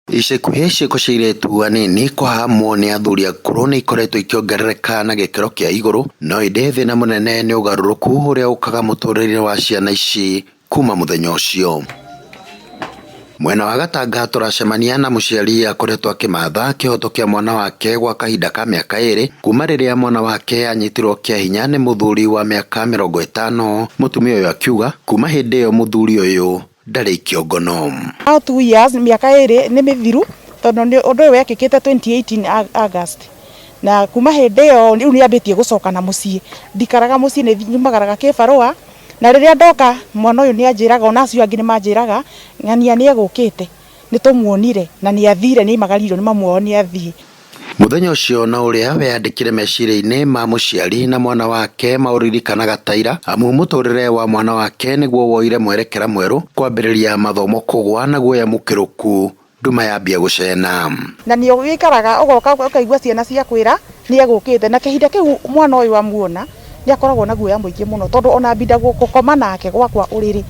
Ica ikuhĩ ciĩko cia airĩtu anini kũhahamwo nĩ athuri akũrũ nĩ ikoretwo ikĩongerereka na gĩkĩro kĩa igũrũ, no ĩndĩ thĩna mũnene nĩ ũgarũrũku ũrĩa ũkaga mũtũrĩre wa ciana ici kuma mũthenya ũcio. Mwena wa Gatanga tũracemania na mũciari akoretwo akĩmatha kĩhoto kĩa mwana wake gwa kahinda ka mĩaka ĩrĩ kuma rĩrĩa mwana wake anyitirwo kĩa hinya nĩ mũthuri wa mĩaka 50. Mũtumia ũyũ akiuga kuma hĩndĩ ĩyo mũthuri ũyũ ndarĩ kĩongono. Now 2 years, mĩaka 2 nĩ mĩthiru, tondũ nĩ ũndũ ũyũ wekĩkĩte 2018 August, na kuma hĩndĩ ĩyo rĩu nĩ ambĩtie gũcoka na mũciĩ. Ndikaraga mũciĩ, nĩ nyumagaraga kĩbarũa, na rĩrĩa ndoka mwana ũyũ nĩ anjĩraga, ona acio angĩ nĩ manjĩraga, ng'ania nĩ egũkĩte, nĩ tũmuonire na nĩ athire, nĩ aimagaririo nĩ mamu wao, nĩ athiĩ. Mũthenya ũcio na ũrĩa weyandĩkire meciria-inĩ ma mũciari na mwana wake maũririkanaga ta ira, amu mũtũrĩre wa mwana wake nĩguo woire mwerekera mwerũ, kwambĩrĩria mathomo kũgwa na guoya mũkĩrũku nduma yambia gũcena. Na nĩ ũgĩikaraga ũgoka ũkaigua ciana cia kwĩra nĩ egũkĩte, na kĩhinda kĩu mwana ũyũ amuona nĩ akoragwo na guoya mũingĩ mũno, tondũ ona mbinda gũkoma nake gwakwa ũrĩrĩ,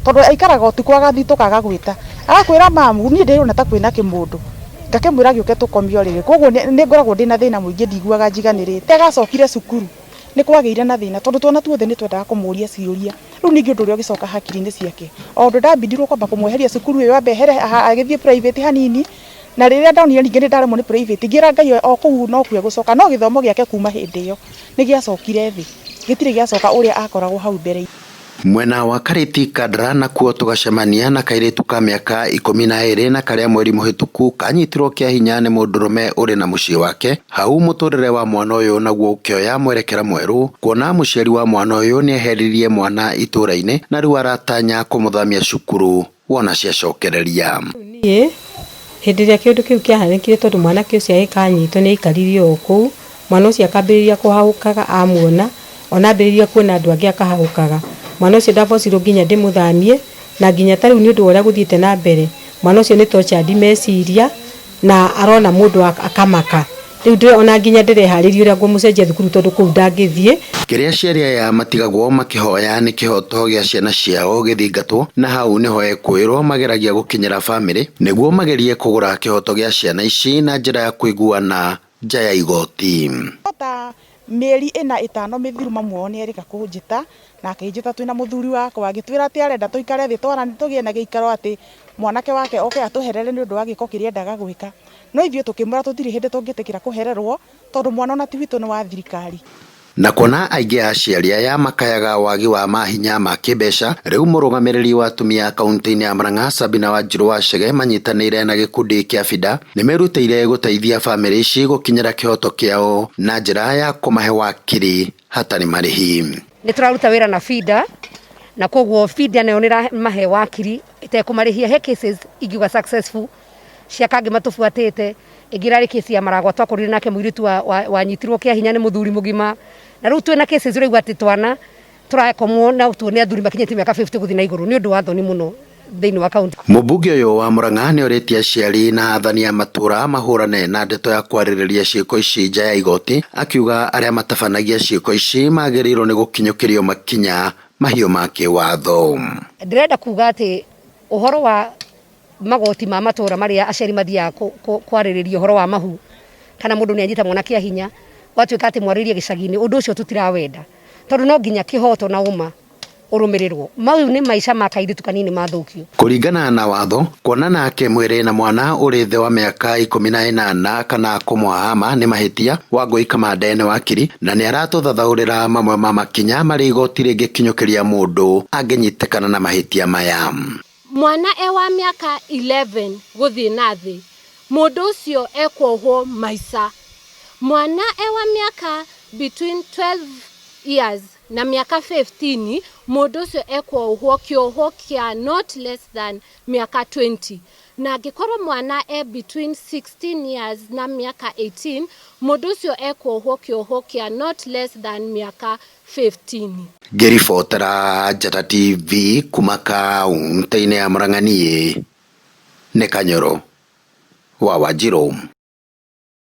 tondũ aikaraga ũtukũ agathitũka, agagwĩta, agakwĩra, "Mamu, niĩ ndĩrona ta kwĩna kĩmũndũ." Ngakĩmwĩra gĩũke tũkomie ũrĩrĩ. Koguo nĩ ngoragwo ndĩna thĩna mũingĩ, ndiguaga njiganĩrĩte. Agacokire cukuru nĩ kwagĩire na thĩna, tondũ twana tuothe nĩ twendaga kũmũria ciũria. Rĩu ningĩ ũndũ ũrĩa ũgĩcoka hakiri-inĩ ciake, o ũndũ ndambindirwo kwamba kũmweheria cukuru ĩyo, ambe ehere agĩthiĩ private hanini, na rĩrĩa ndonire ningĩ nĩ ndaremwo nĩ private, ngĩra Ngai o kũu nokuo egũcoka. No gĩthomo gĩake kuma hĩndĩ ĩyo nĩ gĩacokire thĩ, gĩtirĩ gĩacoka ũrĩa akoragwo hau mbere. Mwena wa Karĩti Kandara nakuo tũgacemania na kairĩtu ka mĩaka 12 na karĩa mweri mũhĩtũku kanyitirwo kĩa hinya nĩ mũndũrũme ũrĩ na mũciĩ wake. Hau mũtũrĩre wa mwana ũyũ naguo ũkĩoya mwerekera mwerũ, kuona mũciari wa mwana ũyũ nĩeheririe mwana itũra-inĩ na rĩu aratanya kũmũthamia cukuru wona ciacokereria. Niĩ hĩndĩ ĩrĩa kĩũndũ kĩu kĩahanĩkire, tondũ mwanake ũcio agĩkanyitwo nĩ aikarire o kũu, mwana ũcio akambĩrĩria kũhahũkaga amuona, ona ambĩrĩria kuona andũ angĩ akahahũkaga. Mwana ũcio ndabocirwo nginya ndĩmũthamie, na nginya ta rĩu nĩ ũndũ wa ũrĩa gũthiĩte na mbere, mwana ũcio nĩ tortured meciria na arona mũndũ akamaka. Rĩu ona nginya ndĩreharĩria ũrĩa ngũmũcenjia thukuru, tondũ kũu ndangĩthiĩ. Kĩrĩa aciari aya matigagwo makĩhoya nĩ kĩhoto gĩa ciana ciao gĩthingatwo, na hau nĩho ekwĩrwo mageragia gũkinyĩra bamĩrĩ nĩguo magerie kũgũra kĩhoto gĩa ciana ici na njĩra ya kũiguana nja ya igoti. Ta mĩeri 4 5 mĩthiru, mamu wao nĩ erĩga kũnjĩta, na akĩnjĩta twĩna mũthuri wakwa, agĩtwĩra atĩ arenda tũikare thĩ twaranie, tũgĩe na gĩikaro, atĩ mwanake wake oke atũherere nĩ ũndũ wa gĩko kĩrĩa endaga gwĩka. No ithuĩ tũkĩmwĩra tũtirĩ hĩndĩ tũngĩtĩkĩra kũhererwo, tondũ mwana ona ti witũ, nĩ wa thirikari. Na kuona aingĩ a aciari aya makayaga wagi wa mahinya ma kĩmbeca, rĩu mũrũgamĩrĩri wa atumia kaunti-inĩ ya Murang'a, Sabina Wanjiru wa Chege, manyitanĩire na gĩkundi kĩa FIDA nĩ merutĩire gũteithia bamĩrĩ ici gũkinyĩra kĩhoto kĩao na njĩra ya kũmahe wakiri hatarĩ marĩhi. Nĩ tũraruta wĩra na FIDA, na koguo FIDA nayo nĩ ĩramahe wakiri ĩtekũmarĩhia. He cases ingiuga successful cia kangĩ matũbuatĩte, ĩngĩ ĩrarĩ case ya Maragwa, twakorire nake mũirĩtu wanyitirwo kĩa hinya nĩ mũthuri mũgima, na rĩu twĩna cases ũraigua atĩ twana tũrakomwo na tuo nĩ athuri makinyĩtie mĩaka 50 gũthiĩ na igũrũ. Nĩ ũndũ wa thoni mũno thĩinĩ wa kaunti. Mũmbunge ũyũ wa Murang'a nĩ orĩtie aciari na athani a matũra mahũrane na ndeto ya kwarĩrĩria ciĩko ici nja ya igoti, akiuga arĩa matabanagia ciĩko ici magĩrĩirwo nĩ gũkinyũkĩrio makinya mahiũ ma kĩwatho. Ndĩrenda kuga atĩ ũhoro wa magoti ma matũra marĩa aciari mathiaga kwarĩrĩria ũhoro wa mahu kana mũndũ nĩ anyita mwana kĩa hinya, gwatuĩka atĩ mwarĩrie gĩcagi-inĩ, ũndũ ũcio tũtirawenda, tondũ no nginya kĩhoto na ũma ũrũmĩrĩrwo. Mau nĩ maica ma kairĩtu kanini mathũkio. Kũringana na watho, kuonana kĩmwĩrĩ na mwana ũrĩ thĩ wa mĩaka 18 kana kũmũhahama nĩ mahĩtia. Wangũi Kamande nĩ wakiri na nĩ aratũthathaũrĩra mamwe ma makinya marĩa igoti rĩngĩkinyũkĩria mũndũ angĩnyitĩkana na mahĩtia maya. Mwana e wa mĩaka 11 gũthiĩ na thĩ, mũndũ ũcio ekuohwo maica. Mwana e wa mĩaka between 12 years na mĩaka 15, mũndũ ũcio ekuohwo kĩohwo kĩa not less than mĩaka 20, na angĩkorwo mwana e between 16 years na mĩaka 18, mũndũ ũcio ekuohwo kĩohwo kĩa not less than mĩaka 15. Ngĩribotera Njata TV kuma kaunti-inĩ ya Murang'a, niĩ nĩ Kanyoro wa Wanjirũ.